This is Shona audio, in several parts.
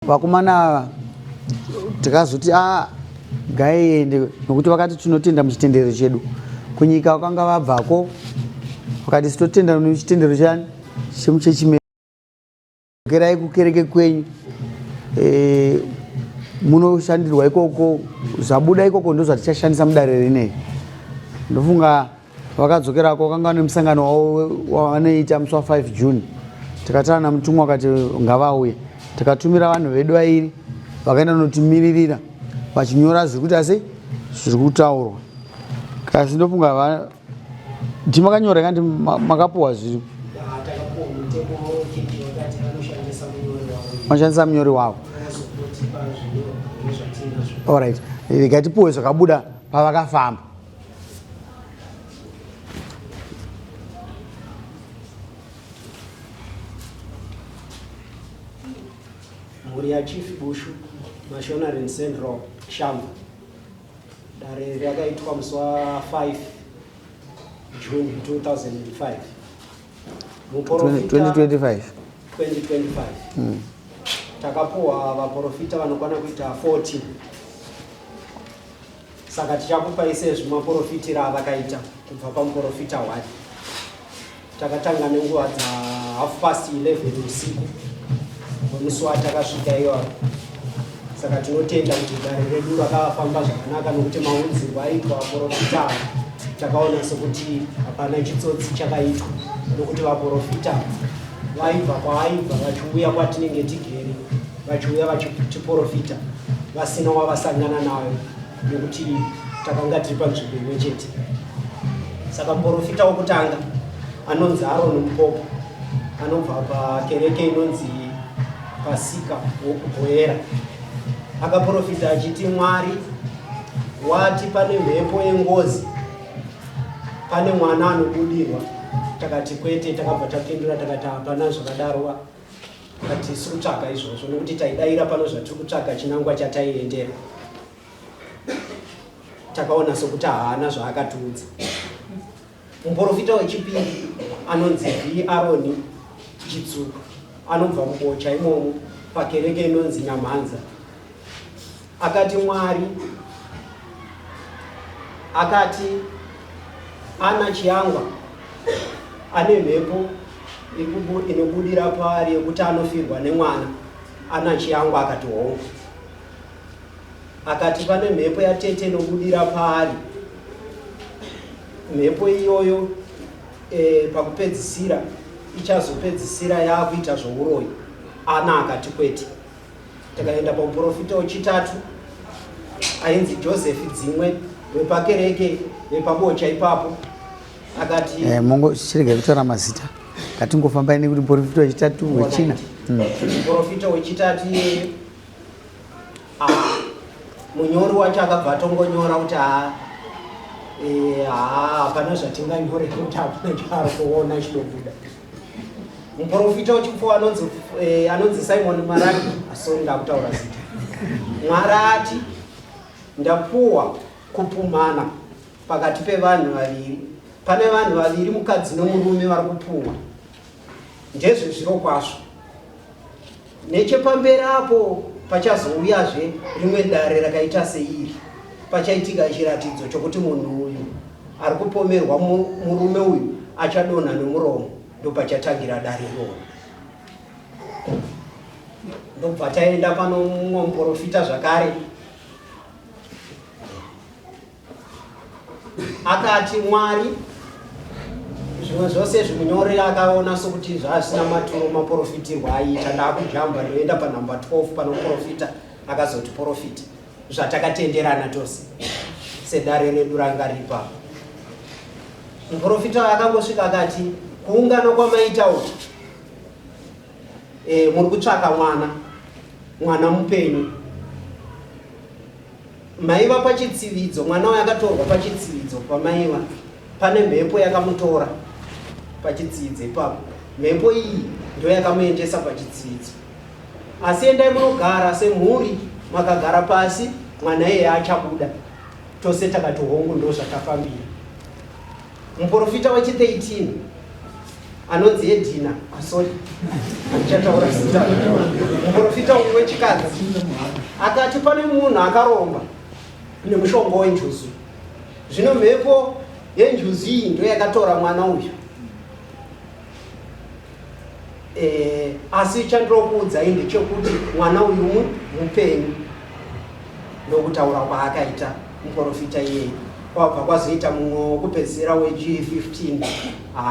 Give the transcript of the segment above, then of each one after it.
Vakomana ava tikazoti a ah, gaiende nokuti vakati tinotenda muchitendero chedu kunyika vakanga vabvako vakati sitotenda muchitendero chani chemuchechi kerai kukereke kwenyu e, munoshandirwa ikoko zvabuda ikoko ndozvatichashandisa mudare rinei ndofunga vakadzokerako vakanga vane musangano wavo wavanoita musi wa 5 June tikataura namutumwa akati ngavauye tikatumira vanhu vedu vairi vakaenda notimiririra vachinyora zviri kuita sei zviri kutaurwa kasi ndofunga ndi makanyora kandi makapuwa zviri mashandisa munyori wavo allright regai tipuwe zvakabuda pavakafamba Mhuri yaChief Bushu, Mashonaland Central, Shamva. Dare rakaitwa musi wa 5 June 2005. Muporofita 2025. 2025. Takapuwa vaporofita vanokwana kuita 14. Saka tichakupai sezvi maporofitira avakaita kubva pamuporofita 1. Takatanga nenguva dza half past 11 usiku wemusi watakasvika iwayo. Saka tinotenda kuti dare redu rakafamba zvakanaka nokuti maunzirwo aitwa vaporofita ava takaona sekuti hapana chitsotsi chakaitwa nokuti vaporofita vaibva kwaaibva vachiuya kwatinenge tigere vachiuya vachitiporofita vasina wavasangana nayo nekuti takanga tiri panzvimbo imwe chete. Saka muporofita wokutanga anonzi Aaron Mupopo anobva pakereke inonzi Pasika wokuBoera akaporofita achiti Mwari wati pane mhepo yengozi pane mwana anobudirwa. Takati kwete, takabva tapindura takati hapana zvakadaro. Hatisi kutsvaga izvozvo nokuti taidaira pano zvatiri kutsvaga chinangwa chataiendera. Takaona sokuti haana zvaakatiudza. Muprofita wechipiri anonzi V. Aroni Chitsuku anobva muBocha imomo pakereke inonzi Nyamhanza. Akati Mwari akati ana Chiyangwa ane mhepo inobudira paari yekuti anofirwa nemwana. Ana Chiyangwa akati hongu. Akati pane mhepo yatete inobudira paari, mhepo iyoyo e, pakupedzisira ichazopedzisira yaakuita zvouroyi. Ana akati kwete. Takaenda pamuporofita wechitatu ainzi Joseph Dzimwe wepakereke vepaBocha ipapo akati eh, mongo chirega kutaura mazita ngatingofambai nekuti muporofita wechitatu wechina Muporofita wechitatu iyeye ah, munyori wacho akabva atongonyora kuti haa eh, hapana zvatinganyore nekuti hapana chaari kuona chinobuda. Muporofita wechipfuwo anonzi eh, anonzi Simon Maraki, sorry ndakutaura zita. Mwari ati ndapuwa kupumhana pakati pevanhu vaviri. Pane vanhu vaviri mukadzi nomurume vari kupumwa. Ndezvezviro kwazvo. Nechepamberi apo pachazouyazve rimwe dare rakaita seiri. Pachaitika chiratidzo chokuti munhu uyu ari kupomerwa murume uyu achadonha nomuromo ndopachatangira dare iroro. Ndobva taenda pano mumwe muporofita zvakare Akati Mwari zvimwe zvose zvimunyori akaona sokuti zvasina maturo maprofitirwo aiita ndakujamba ndoenda panumber 12 panoprofita akazoti profita zvatakatenderana tose sedare redu ranga ripa muprofita akangosvika akati kuungana kwamaita uku e, muri kutsvaka mwana mwana mupenyu Maiva pachitsividzo, mwana uyu akatorwa pachitsividzo pamaiva pane mhepo yakamutora pachitsividzo ipapo. Mhepo iyi ndoyakamuendesa pachitsividzo. Asi endai munogara semhuri, makagara pasi, mwana iyeye achabuda. Tose takati hongu, ndozvatafambira. Muprofita wechi 13 Anonzi Edina, ah, sorry, handichataura zita. Muprofita uyu wechikadzi akati pane munhu akaromba nemushonga wenjuzu. Zvino mhepo yenjuzu iyi ndo yakatora mwana uyu. E, asi chandinokuudzai ndechekuti mwana uyu mupenyu, ndokutaura kwaakaita muprofita iyeye. Kwabva kwazoita mumwe wokupedzisira weG15,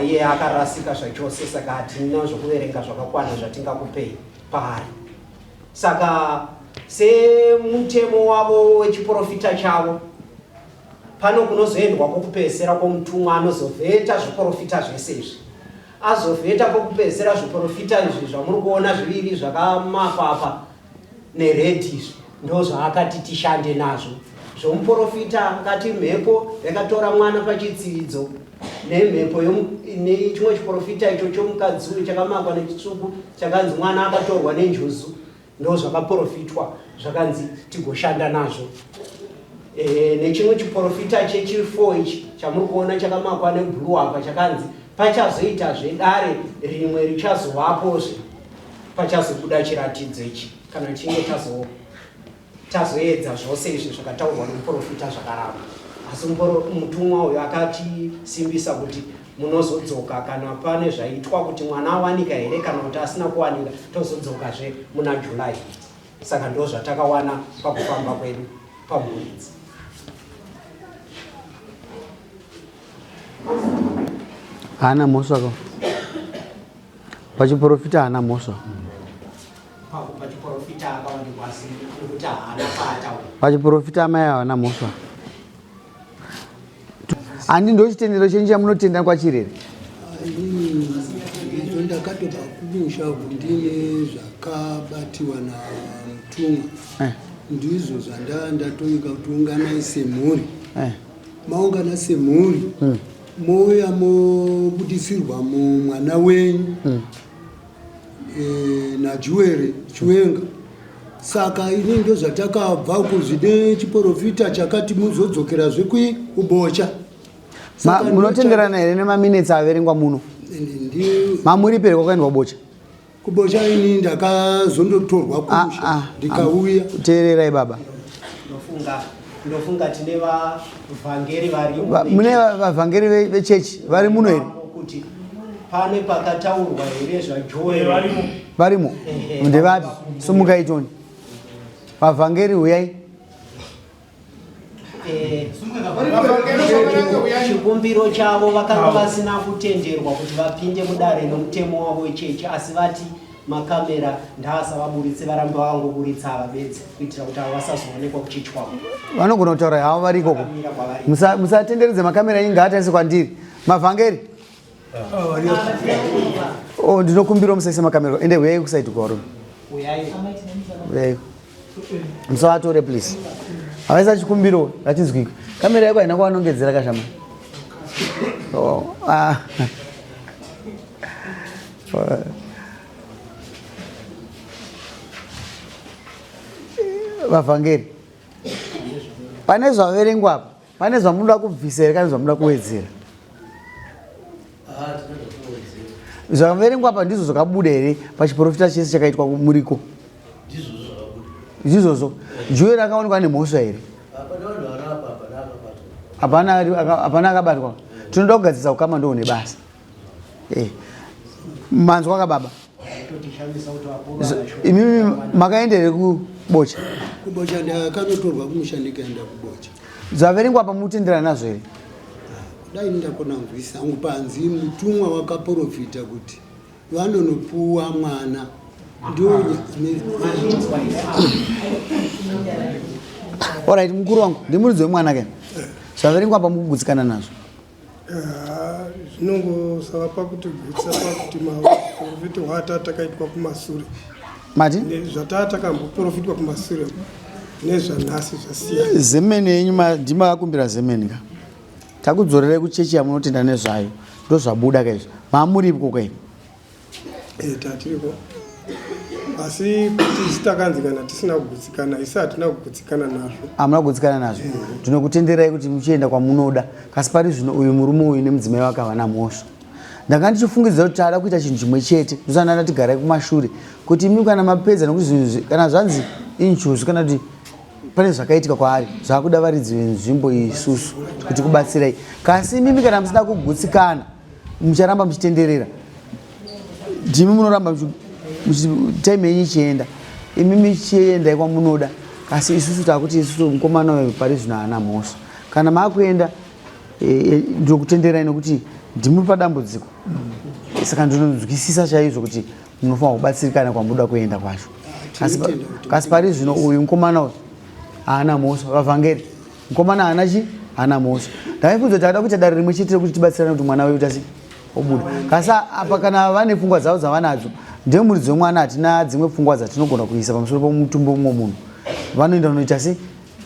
iye akarasika zvachose, saka hatina zvokuverenga zvakakwana zvatingakupei paari. Saka semutemo wavo wechiprofita chavo, pano kunozoendwa kwokupedzisira kwomutumwa anozovheta zviprofita zvese izvi. Azovheta pokupedzisira zviprofita izvi zvamuri kuona zviviri zvakamakwa apa nered izvi ndozvaakati tishande nazvo. Zvomuprofita akati mhepo yakatora mwana pachitsividzo nemhepo nechimwe chiprofita icho chomukadzi uyu chakamakwa nechitsvuku chakanzi mwana akatorwa nenjuzu ndozvakaprofitwa zvakanzi tigoshanda nazvo. E, nechimwe chiprofita chechi4 ichi chamuri kuona chakamakwa neblue apa chakanzi pachazoitazve dare rimwe richazovapozve pachazobuda chiratidzo ichi kana chinge tazoedza zvose izvi zvakataurwa nomuprofita zvakaramba. Asi mutumwa uyu akatisimbisa kuti munozodzoka kana pane zvaitwa kuti mwana awanika here kana kuti asina kuwanika, tozodzokazve muna July. Saka ndo zvatakawana pakufamba kwedu pamhuri idzi. Haana mhosva ko pachiprofita, haana mhosva pachiprofita, amai havana mhosva. Handi ndo chitendero chenyu chamunotenda kwachirere? Izvo ndakatobva kumusha uku ndine zvakabatiwa namutumwa, ndizvo zvanda ndatoika kuti unganai semhuri, maungana semhuri, mouya mobudisirwa mwana wenyu naJuwere Chiwenga. Saka ini ndo zvatakabva uku zvine chiprofita chakati muzodzokerazve kui kubocha. Munotenderana here nemaminitsi averengwa muno? Mamuripere kwakaendwa bocha? Kubocha ini ndakazondotorwa kumusha ndikauya. Teererai baba. Ndofunga tine vavhangeri varimo. Mune vavhangeri vechechi vari muno here? Kuti pane pakataurwa here zvaJoel? Varimo. Ndevapi? Sumukai toni. Vavhangeri huyai. Chikumbiro chavo, vakanga vasina kutenderwa kuti vapinde mudare nomutemo wavo wechechi, asi vati makamera ndaasavaburitse, varambe vakangoburitsa ava bedzi kuitira kuti ava vasazoonekwa kuchechi kwavo. Vanogona kutaura havo vari ikoko. Musatenderedze makamera enyu, ngaatarise kwandiri. Mavhangeri. Oh, ndinokumbira musaise makamera. Ende huyai kusaiti kwarume. Huyai. Musavatore please. Havaisa chikumbiro rachinzwika. Kamera yako haina kuvanongedzera kashama. Oh, ah. Vavhangeri. Pane zvaverengwa apa. Pane zvamunoda kubvisa here kana zvamunoda kuwedzera? Zvaverengwa apa ndizvo zvakabuda here pachiprofita chese chakaitwa muriko? Ndizvozvo. Joel akaonekwa nemhosva here? Hapana akabatwa. Tinoda kugadzirisa ukama ndo une basa. Manzwa ka baba? Imimi makaenda here kubocha? Kubocha ndakanotorwa kumusha ndikaenda kubocha. Zvaverengwa apa mutenderana nazvo here? Dai ndakona nzwisa hangu panzi mutumwa wakaprofita kuti vanonopuwa mwana ndio. Alright, mukuru wangu ndimuridzi wemwana ke. Zvaverengwa apa mukugutsikana nazvo? Zvinongosava pakuti gutsa pakuti maprofiti hwata takaitwa kumasure. Mati? Zvataa takamboprofitwa kumasure nezvanhasi zvasiyana. Zemene yenyu ndimakakumbira zemene ka. Takudzorerai kuchechi yamunotenda nezvayo. Ndozvabuda ka izvi. Mamuripo ka imi. Tatiriko. Asi kuti isu takanzi kana tisina kugutsikana, isu hatina kugutsikana nazvo. Hamuna kugutsikana nazvo. Ndinokutenderai kuti muchienda kwamunoda. Kasi pari zvino uyu murume uyu nemudzimai wake havana mhosva. Ndanga ndichifungidzira kuti tada kuita chinhu chimwe chete, ndosana ndati garai kumashure kuti imi kana mapedza nekuti zvinhu kana zvanzi injuzu kana kuti pane zvakaitika kwaari zvakuda varidzi venzvimbo isusu kuti kubatsirai. Kasi imimi kana musina kugutsikana mucharamba muchitenderera, ndimi munoramba time yenyu ichienda, imimi chiendai kwamunoda. Kasi isusu takuti isusu mukomana uyu pari zvino haana mhosva. Kana makuenda eh, ndinokutenderai nokuti ndimi padambudziko saka ndinonzwisisa chaizvo kuti munofanira kubatsirikana kwamunoda kuenda kwacho kasi pari zvino uyu mukomana uyu haana mhosva vavhangeri mukomana haana chi haana mhosva ndaifunza kuti akada kuita dare rimwe chete rekuti tibatsirane kuti mwana wedu tasi obuda kasi apa kana vane pfungwa dzavo dzavanadzo ndiye muridzi wemwana hatina dzimwe pfungwa dzatinogona kuisa pamusoro pemutumbi wemumwe munhu vanoenda unoita sei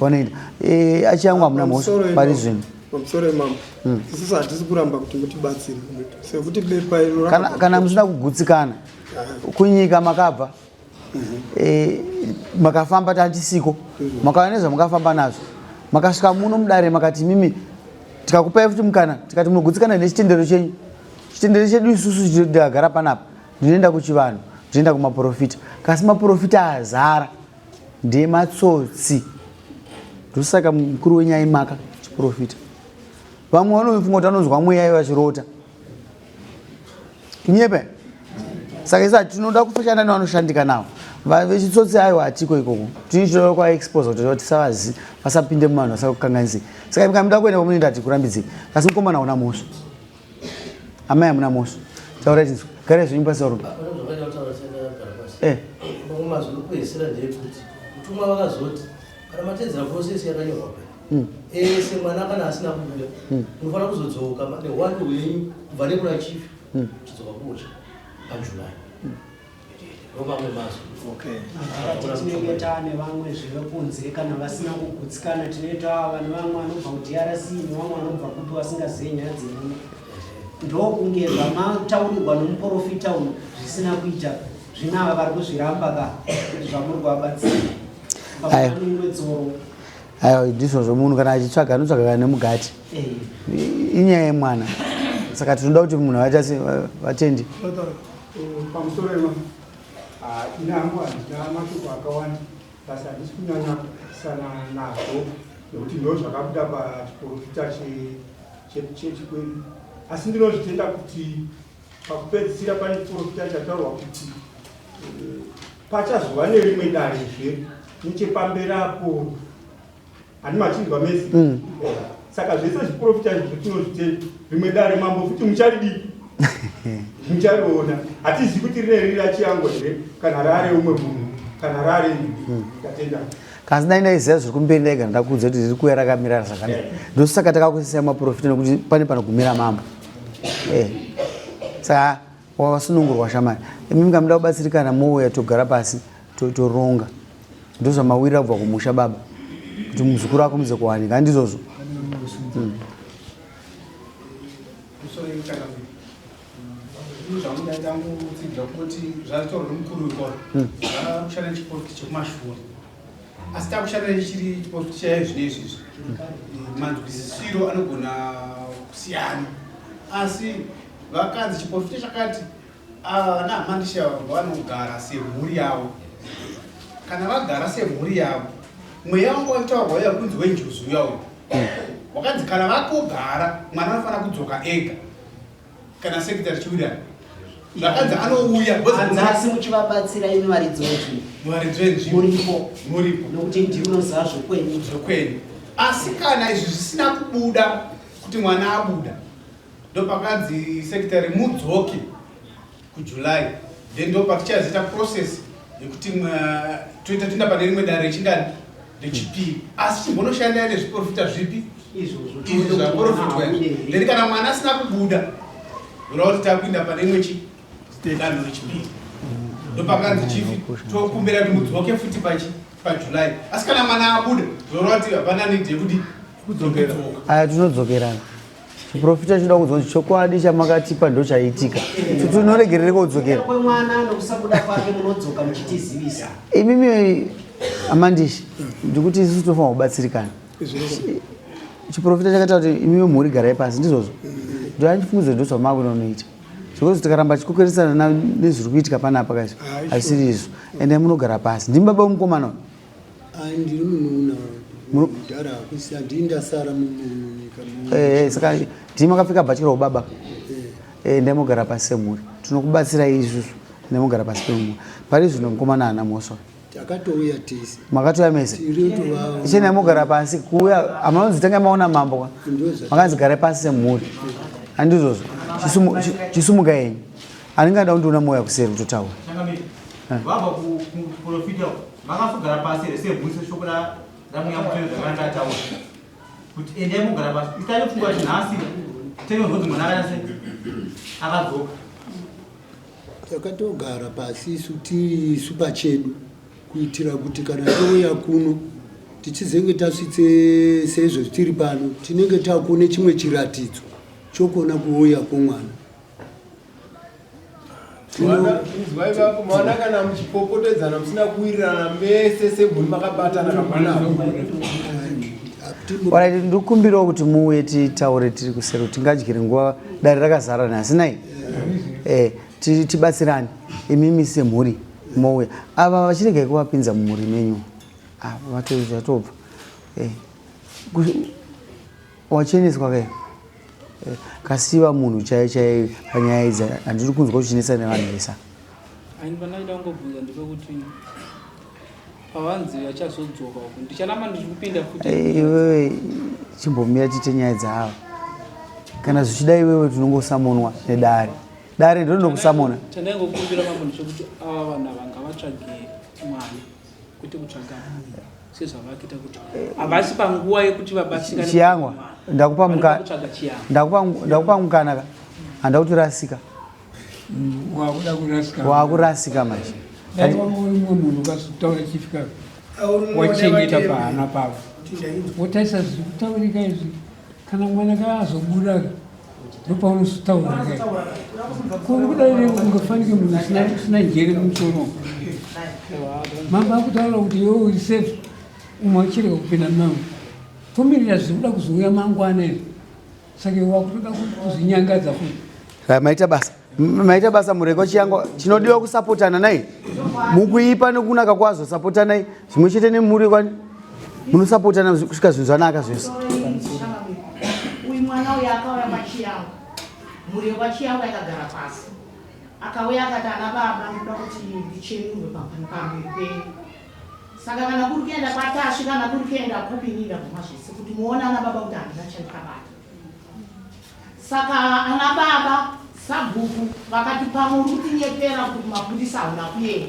vanoenda eh, achiyangu hamuna mhosva pari zvino pamusoro imambo hmm. isusu hatisi kuramba kuti mutibatsire sekuti bepa iro kana musina kugutsikana ah. kunyika makabva mhm. eh, makafamba tatisiko mhm. makava nezvamakafamba nazvo makasvika muno mudare makati mimi tikakupai futi mukana tikati munogutsikana nechitendero chenyu chitendero chedu isusu ndikagara panapa ndinoenda kuchivanhu ndinoenda kumaprofita kasi maprofita azara ndematsotsi ndosaka mukuru wenyaya imaka chiprofita vamwe vanofunga kuti anonzwa mweya ivo vachirota kunyepe saka isa tinoda kushanda nevanoshandika navo vechitsotsi aiwa hatiko ikoko tinoda kuvaexpose kuti tisavazi vasapinde muvanhu vasakukanganisei saka mukamuda kuenda kwamunoenda hatikurambidzei asi mukomana una mhosva amai hamuna mhosva taurai tinzwe garai zvenyu pasi varume eh. mazwi okupedzisira ndeyekuti mutumwa vakazoti kana matedzera process yakanyorwa pa hmm. ese mwana kana asina kubuda hmm. munofanira kuzodzoka neuwandu hwenyu kubva nekuna chief hmm. chidzoka kubocha pajuly Tinenge taane vamwe zvevekunze kana vasina kugutsikana tinoita vane vamwe vanobva kuDRC nevamwe vanobva kupi vasingazive nyaya dzemuno ndokunge zvamataurirwa nomuporofita uyu zvisina kuita zvino ava vari kuzviramba ka kuti zvamuri kuvabatsira paimwe dzoro Aiwa ndizvozvo munhu kana achitsvaga anotsvaga kana nemugati eh. Inyaya yemwana saka tinoda kuti munhu aite vatendi Pamusoro ema ah, ini hangu handina mashoko akawanda basi handisi kunyanya kupikisana nazvo nekuti ndo zvakabuda pachiporofita chechechi kwedu asi ndinozvitenda kuti pakupedzisira pane chiporofita chataurwa kuti eh, pachazova nerimwe darezve nechepamberi apo Hani machinzwa mese mm. Saka zvese zviprofita izvi tinozvitenda rimwe dare mambo futi mucharidii muchariona hatizivi kuti rine riri rachiyango here kana rare umwe munhu kana rare mm. Tatenda kasi dai ndaiziva zviri kumberi ndaigara ndakuudza kuti riri kuuya rakamira zvakanaka eh. Ndosaka takakusisa maprofita nekuti pane panogumira mambo eh. Saka wasunungurwa shamari imi mukamuda kubatsirikana mouya togara pasi toronga ndozvamawirira kubva kumusha baba kuti muzukuru akumidze kuwanika handizvozvo hmm. Asi takushanda chiri chiprofita chaiyo zvino izvi izvi manzwisisiro anogona kusiyana asi vakanzi chiprofita chakati ava vana hamandisha vanogara semhuri yavo kana vagara semhuri yavo mweya wanga wachitaurwa uya kunzi wenjuzu uya uyu wakanzi kana vakogara mwana anofanira kudzoka ega kana sekitari chiwirirana zvakanzi anouya asi muchivabatsira imi varidzi wenzvimbo varidzi wenzvimbo muripo muripo nokuti ndimi munoziva zvokwenyu zvokwenyu asi kana izvi zvisina kubuda kuti mwana abuda ndopakanzi sekitari mudzoke kujuly then ndopatichazoita process yekuti toita toenda pane rimwe dare rechingani rechipiri asi chimbonoshandai nezviprofita zvipi izvi zvaprofitwa then kana mwana asina kubuda zvoreva kuti takuinda pane imwe chi danho rechipiri ndopakanzi chifi tokumbira kuti mudzoke futi pachi pajuly asi kana mwana abuda zvoreva kuti hapana need yekuti kudzokera aya tinodzokerana Chiprofita chinoda kunzwa kuti chokwadi chamakatipa ndochaitika. Tinoregerere kodzokera. Kwemwana nokusabuda kwake munodzoka muchitizivisa. Imimi amandishi ndikuti isusu tinofanira kubatsirikana. Chiprofita chakataura kuti imimi mhuri garai pasi ndizvozvo. Ndoandifungidzira ndozvamakunonoita. Because tikaramba tichikokeresana nezviri kuitika panapa kaizvo hazvisiri izvo. Endai munogara pasi. Ndimi baba vemukomana uyu? Ai, ndiri munun'una mudhara hakusi handii ndasara munyika. Eh, saka ndimi makapfeka bhachi raubaba. Eh, endai mogara pasi semhuri. Tinokubatsirai isusu. Endai mogara pasi pemhuri. Pari zvino mukomana haana mhosva. Takatouya tese. Makatouya mese? Chenai mogara pasi kuuya hamunonzi tangai maona mambo ka. Makanzi garai pasi semhuri. Handizvozvo. Chisumuka henyu. Anenge ada kundiona mouya kuseri kutotaura. Vabva kuprofita makazogara pasi here semhuri seshoko ramweya mutsvene zvakananga ataura kuti endai mogara pasi isai pfungwa kuti nhasi tenozwa kuti mwana akaita sei akadzoka. Takatogara pasi isu tiri isu pachedu kuitira kuti kana touya kuno tichizenge tasvitse seizvo tiri pano tinenge takuone chimwe chiratidzo chokuona kuuya kwomwana. Inzwai vapo maona kana muchipopotedzana musina kuwirirana mese semhuri makabatana kapanako. Alright, ndikumbirawo kuti muuye titaure tiri kusero tingadyire nguva dare rakazara nhasi nai eh, tibatsirane imimi semhuri mouya ava vachiregai kuvapinza mumhuri menyu ava vatobva eh, wacheneswa kai eh, kasiva munhu chaiye chaiye panyaya idzi handiri kunzwa kuchinetsa nevanhu vesa Ani pandaida kungobvunza ndepekuti pavanzi vachazodzoka uku ndicharamba ndichikupinda futi. Eh, iwewe chimbomira tiite nyaya dzaavo kana zvichida iwewe tinongosamonwa nedare dare ndorinokusamona. Chandaingokumbira mambo ndechekuti ava vanhu ava ngavatsvage mwana kwete kutsvaga munhu sezvavakuita kuti havasi panguva yekuti vabatsirane. Chiyangwa ndakupa Vanoda kutsvaga chiyangwa. Ndakupa mukana ka handa kuti rasika. Wakuda kurasika. Wakurasika manje. Dai wanga uri mumwe munhu ukazotaura chifika wachengeta pahana pavo wotarisa zviri kutaurika izvi kana mwana kaazobuda ndopaunozotaura kai ko kudaire kungafanike munhu usina njere mumusoro mambo akutaura kuti iwe uri safe umwe achirega kupinda mamwe tomirira zviri kuda kuzouya mangwana izvi saka iwe wakutoda kuzvinyangadza futi. Maita basa. Maita basa mureko chiyangwa chinodiwa kusapotana nai mukuipa nekunaka kwazvo sapotanai zvimwe chete nemuri kwani munosapotana kusvika zvinhu zvanaka zvese. Uyu mwana uyu akauya kwachiyangwa mhuri yekwachiyangwa yakagara pasi akauya akati ana baba ndinoda kuti ndichenurwe pamberi penyu saka kana kuri kuenda kwatasvi kana kuri kuenda kupi inini ndabvuma zvese kuti muone ana baba kuti handina chandikabata Saka ana baba sabhuku vakati pamwe uri kutinyepera kuti kumapurisa hauna kuenda.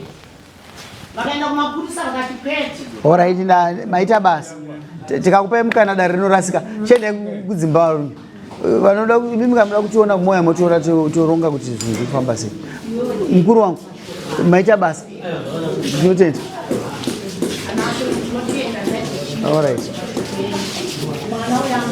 Vakaenda kumapurisa vakati kwete. Alright, maita basa. Tikakupai mukana dare rinorasika. Chiendai kudzimba varume. Vanoda imi kamuda kutiona kumoya motiona toronga kuti zvinhu zviri kufamba sei. Mukuru wangu maita basa. Ndinotenda. Alright.